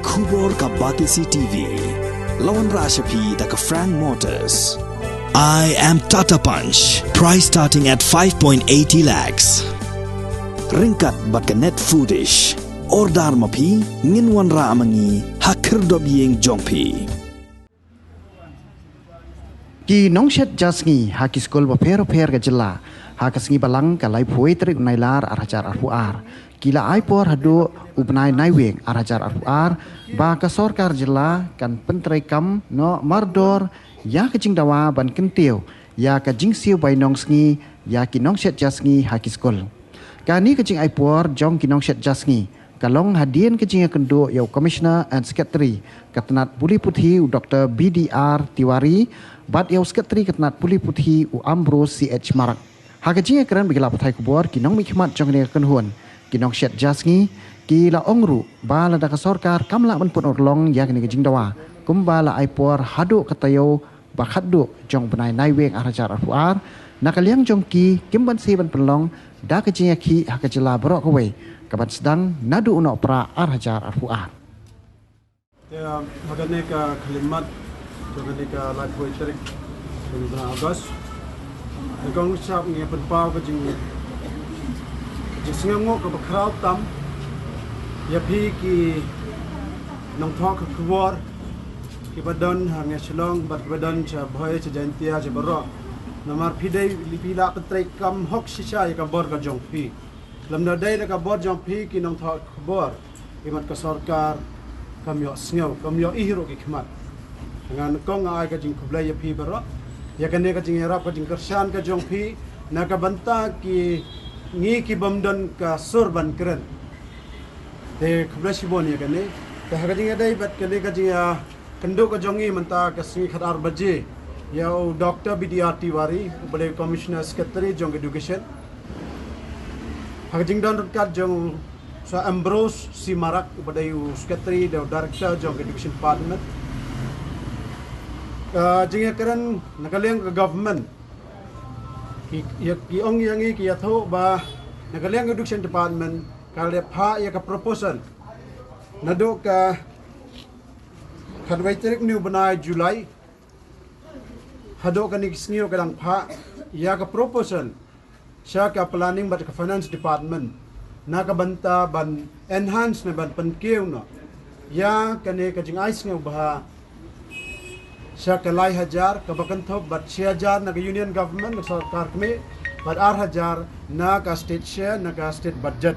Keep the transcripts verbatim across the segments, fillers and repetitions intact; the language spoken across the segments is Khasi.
Khubor ka Batesi T V. La wanrah sha phi da ka Frank Motors. I am Tata Punch. Price starting at five point eighty lakhs. Ryngkat bad ka Net Foodish. Order ma phi, ngin wanrah ma ngi ha khyrdop ïing jong phi. Ki nongshet ja sngi ha ki skul bapher bapher ka jylla, ha ka sngi Balang ka laiphew tarik u Nailar ar hajar arphew ar, ki la ai por haduh u bnai Naiwieng ar hajar arphew ar, ba ka sorkar jylla kan pyntreikam noh mardor ïa ka jingdawa ban kyntiew ïa ka jingsiew bainong sngi ïa ki nongshet ja sngi ha ki skul. Kane ka jingai por jong ki nongshet ja sngi ka long hadien ka jingïakynduh ïa u Commissioner and Secretary ka tnat pule puthi u Doctor B D R Tiwari bad ïa u Secretary ka tnat pule puthi u Ambrose C H Marak. Ha ka jingïakren bad ki lad pathai khubor, ki nongmihkhmat jong kane ka kynhun, ki nongshet ja sngi, ki la ong ruh ba lada ka sorkar kam lah ban pynurlong ïa kane ka jingdawa kumba la ai por haduh ka taïew ba khatduh jong u bnai Naiwieng ar hajar arphew ar, na ka liang jong ki kim banse ban pynlong da ka jingïakhih ha ka jylla baroh kawei, ka ban sdang naduh u Nohprah ar hajar arphew ar. Ïa, ha kane ka khyllipmat jong kane ka laiphew tarik jong u bnai August, nga kong shap ngi pynpaw ka jing, jingsngewnguh kaba khraw tam ïa phi ki nongthoh ka khubor kiba don hangne Shillong bad kiba don sha Bhoi, sha Jaintia, sha baroh. Namar phi dei, phi la pyntreikam hok shisha ïa ka bor ka jong phi. Lymda dei da ka bor jong phi ki nongthoh khubor, imat ka sorkar kam ïohsngew, kam ïohi ruh ki khmat. Nga nyngkong nga ai ka jingkhublei ïa phi baroh ïa kane ka jingïarap, ka jingkyrshan ka jong phi na ka bynta ki, ngi ki bym don ka sur ban kren. Te khublei shibun ïa kane. Te ha ka jingïadei bad kane ka jingïa kynduh ka jong ngi mynta ka sngi khatar baje ïa u Doctor B D R Tiwari, uba dei Commissioner Secretary jong Education. Ha ka jingdon ryngkat jong Sir Ambrose C Marak, uba dei u Secretary, dei u Director jong Education Department. Ka jingïakren na ka liang ka government, ki, ïa, ki ong ïa ngi, ki ïathuh ba na ka liang Education Department ka la phah ïa ka proposal naduh ka khatwei tarik une u bnai July haduh kane ka sngi ruh ka dang phah ïa ka proposal sha ka Planning bad ka Finance Department na ka bynta ban enhance ne ban pynkiew noh ïa kane ka jingai sngewbha sha ka lai hajar kaba kynthup bad shi hajar na ka Union Government, na ka sorkar kmie, bad ar hajar na ka state share, na ka state budget.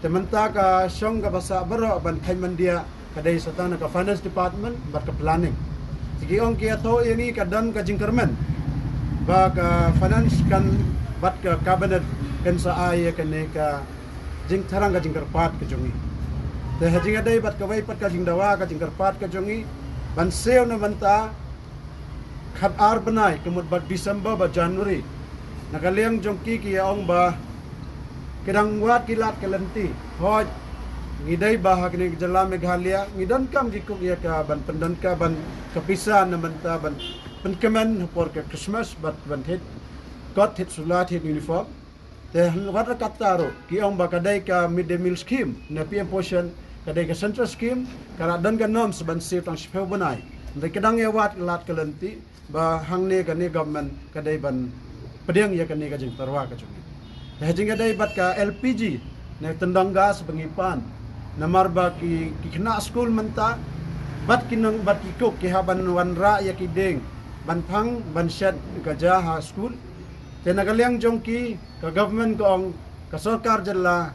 Te mynta ka shong kaba sah baroh ban kheiñ myndiah ka dei sa tang na ka Finance Department bad ka Planning. Te ki ong ki ïathuh ïa ngi ka don ka jingkyrmen ba ka Finance kan bad ka Cabinet kan sa ai ïa kane ka jingthrang, ka jingkyrpad ka jong ngi. Te ha jingïadei bad kawei pat ka jingdawa, ka jingkyrpad ka jong ngi ban siew na mynta khatar bnai, ka mut ba December bad January. Na ka liang jong ki ki ïa ong ba ki dang wad ki lad ki lynti. Hooid, ngi dei ba ha kane ka jylla Meghalaya ngi donkam ki cook ïa ka ban pyndonkam ban ka pisa na mynta ban pynkmen ha por ka Christmas bad ban thied kot, thied sula, thied uniform. Te wat la katta ruh ki ong ba ka dei ka Mid Day Meal Scheme ne P M Poshan, ka dei ka central scheme, ka la don ka norms ban siew tang shiphew bnai. Hynrei ka dang ïa wad ka lad ka lynti ba hangne kane government ka dei ban pdiang ïa kane ka jingtyrwa ka jong ngi. Te ha jingïadei bad ka L P G ne tyndong gas ba ngi pan, namar ba ki, ki khynnah skul mynta bad ki nong, bad ki cook ki hap ban wanrah ïa ki dieng ban thang ban shet ka ja ha skul. Te na ka liang jong ki, ka government ka ong, ka sorkar jylla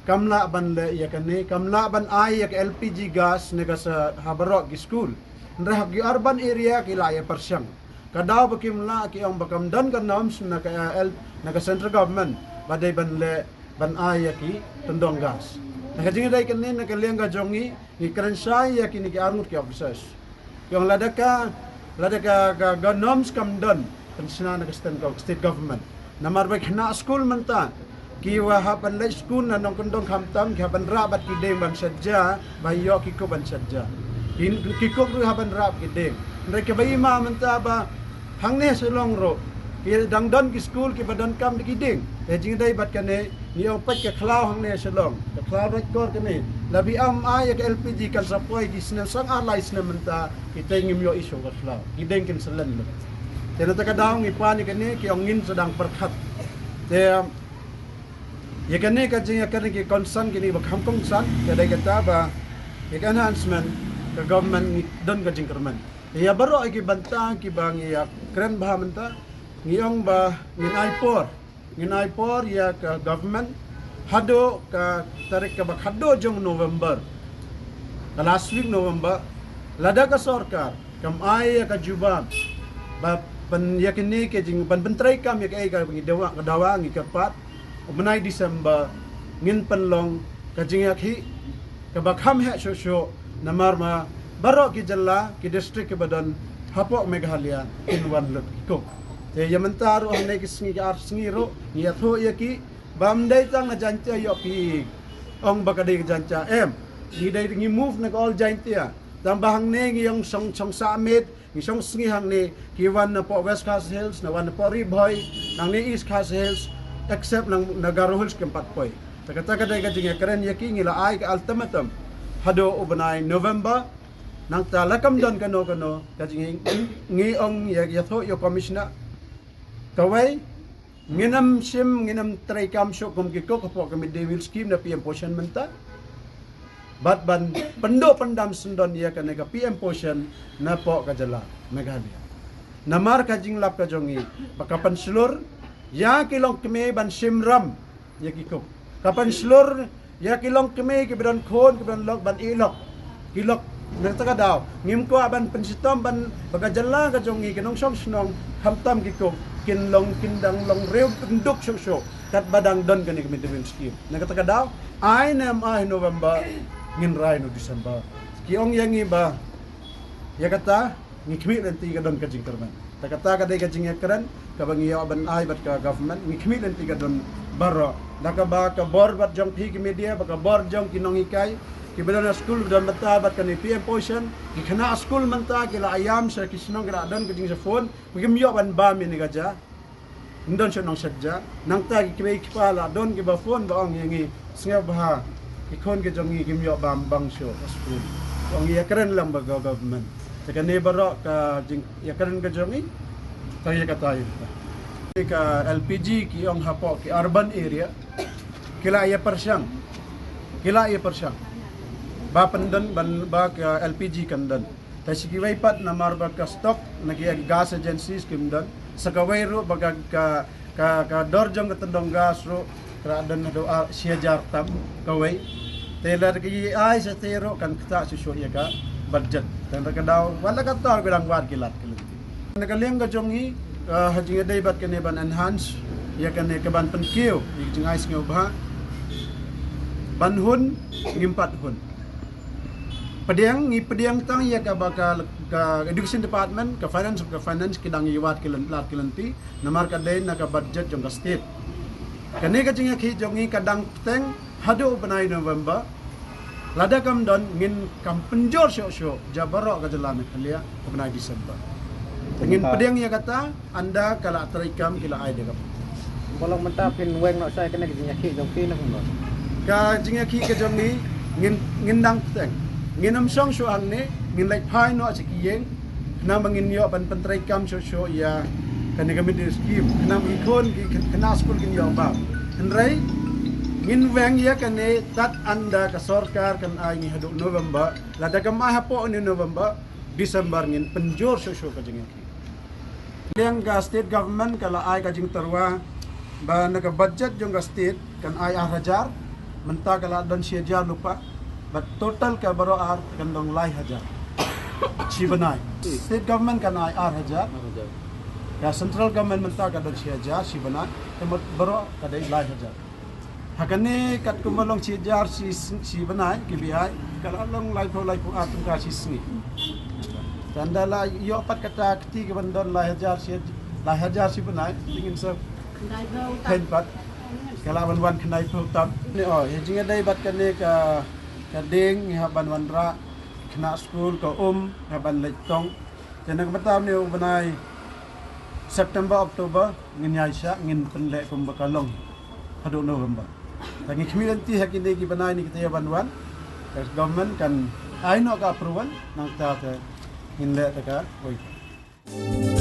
kam lah ban leh ïa kane, kam lah ban ai ïa ka L P G gas ne gas ha baroh ki skul. Hynrei ha ki urban area ki lah ïa pyrshang. Ka daw ba kim lah ki ong ba kam don ka norms na ka, eh, L, na ka central government ba dei ban leh, ban ai ïa ki tyndong gas. Na ka jingïadei kane, na ka liang ka jong ngi, ngi kren shai ïa kine ki arngut ki officers. Ki ong lada ka, lada ka, ka, ka norms kam don, pynshna na ka state, ka state government. Namar ba ki khynnah skul mynta ki wa hap ban leit skul na nongkyndong khamtam ki hap ban rah bad ki dieng ban shet ja, ba ïoh ki cook ban shet ja. Ki, ki cook ruh hap ban rah bad ki dieng. Hynrei kaba i ma mynta ba hangne Shillong ruh ki dang don ki skul kiba donkam da ki dieng. Te jingdei bad kane Ngi ong peit ka khlaw hangne Shillong, ka khlaw Raitkor kane. Lada ym ai ïa ka L P G kan sa poi ki snem, song ar lai snem mynta, kita ngim ïoh issue ka khlaw. Ki deng kin sa len lut. Te na kata ka daw ngi pan ïa kane, ki ong ngin sa dang pyrkhat. Te ïa kane ka jingïakren ki concern kine ba kham kongsan, ka dei kata ba ïa ka enhancement ka government ngi don ka jingkyrmen. Ïa baroh ïa ki bynta kiba ngi ïakren bha mynta, ngi ong ba ngin ai por, ngin ai por ïa ka government haduh ka tarik kaba khatduh jong November, ka last week November, lada ka sorkar kam ai ïa ka jubab ba pyn ïa kine ki jing ban pyntreikam ïa kaei kaba ngi dawa, ka dawa ngi kyrpad, u bnai December ngin pynlong ka jingïakhih kaba kham heh shuh shuh, namar ma baroh ki jylla, ki district kiba don hapoh Meghalaya kin wan lut ki coke. Te ïa mynta ruh hangne ki sngi ki ar sngi ruh ngi ïathuh ïa ki ba ym dei tang na Jaiñtia ïoh phi ong ba ka dei ka Jaiñtia, em. Ngi dei ngi move na ka all Jaiñtia. Tang ba hangne ngi ong shong, shong sah miet, ngi shong sngi hangne, ki wan napoh West Khasi Hills, na wan napoh Ri Bhoi, nangne East Khasi Hills, except na, na Garo Hills kim pat poi. Te kata ka dei ka jingïakren ïa ki, ngi la ai ka ultimatum haduh u bnai November. Nangta lada kam don kano kano ka jing, ngi ong ïa, ïathuh ïa u commissioner. Kawei, ngin ym shim, ngin ym treikam shuh kum ki coke hapoh ka midday meal scheme na P M Poshan mynta. Bad ban pynduh pyndam syndon ïa kane ka P M Poshan napoh ka jylla Meghalaya. Namar ka jinglap ka jong ngi ba ka pynshlur ïa ki longkmie ban shim ram ïa ki coke. Ka pynshlur ïa ki longkmie kiba don khun, kiba don lok ban ïeh lok. Ki lok na kata ka daw ngim kwah ban pynshitom ban ba ka jylla ka jong ngi, ki nongshong shnong, khamtam ki coke kin long, kin dang long riew tynduk shuh shuh katba dang don kane ka midday meal scheme. Na kata ka daw, ai ne ym ai November, ngin rai na December. Ki ong ïa ngi ba ïa kata ngi khmih lynti ka don ka jingkyrmen. Te kata ka dei ka jingïakren kaba ngi ïoh ban ai bad ka government, ngi khmih lynti ka don baroh. Da kaba ka bor bad jong phi ki media, bad ka bor jong ki nonghikai kiba don ha skul, ba don bynta bad kane P M Poshan, ki khynnah skul mynta ki la ïam sha ki shnong, ki la don ka jingshah phone, kim ïoh ban bam ïa kane ka jia. Ym don shuh nongshet jia. Nangta ki kmie ki kpa la don kiba phone ba ong ïa ngi, sngewbha, ki khun ki jong ngi kim ïoh bam bang shuh ha skul. Ong ïakren lang bad ka government. Te kane baroh ka jingïakren ka jong ngi, to ïa kata ïa kata. Ka L P G ki ong hapoh ki urban area ki la ïa pyrshang, ki la ïa pyrshang ba pyndon ban ba ka L P G kan don. Te sha kiwei pat namar ba ka stock na ki gas agencies kim don. Sa kawei ruh ba ka, ka, ka, ka dor jong ka tyndong gas ruh ka la don haduh ar, shi hajar tam kawei. Te lada ki ai shatei ruh kan ktah shuh shuh ïa ka budget. Te na ka daw wat la katta ruh ki dang wad ki lad ki lynti. Na ka liang ka jong ngi, eh, ha jingïadei bad kane ban enhance ïa kane ka ban pynkiew ïa ka jingai sngewbha, ban hun ngim pat hun. Pdiang, ngi pdiang tang ïa kaba ka, ka education department, ka finance, ka finance ki dang ïa wad ki lyn-, lad ki lynti, namar ka dei na ka budget jong ka state. Kane ka jingïakhih jong ngi ka dang bteng haduh u bnai November. Lada kam don ngin kam pynjor shuh shuh jia baroh ka jylla Meghalaya u bnai December. Te ngin pdiang ïa kata, ynda ka la treikam ki la ai da ka. Ba long mynta phin weng noh shai kane ka jingïakhih jong phi na kumno? Ka jingïakhih ka jong ngi ngin, ngin dang bteng. Ngin ym shong shuh hangne, ngin leit phai noh sha ki ïing. Khnang ba ngin ïoh ban pyntreikam shuh shuh ïa kane ka midday scheme. Khnang ba ki khun ki khynnah skul kin ïoh bam. Hynrei ngin weng ïa kane tad ynda ka sorkar kan ai ngi haduh November. Lada kam ai hapoh une u November, December ngin pynjor shuh shuh ka jingïakhih. Liang ka state government ka la ai ka jingtyrwa ba na ka budget jong ka state kan ai ar hajar, mynta ka la don shi hajar lypa, bad total ka baroh ar kan don lai hajar shi bnai. State government kan ai ar hajar, ka central government mynta ka don shi hajar shi bnai, te mut baroh ka dei lai hajar. Ha kane katkum ba long shi hajar shi, shi bnai ki biai, ka la long laiphew, laiphew ar tyngka shi sngi. Te ynda la ïoh pat kata ka kti ka ban don lai hajar shi, lai hajar shi bnai, te ngin sa khein pat ka la ban wan khyndaiphew tam. Ne, oh, ïa jingïadei bad kane ka, ka ding ngi hap ban wanrah khynnah skul, ka um ngi hap ban leit tong. Te na ka bynta une u bnai September, October ngin ïaishah, ngin pynleh kumba ka long haduh November. Te ngi khmih lynti ha kine ki bnai ne kita ki ban wan, ka government kan ai noh ka approval, nangta te ngin leh te ka wei.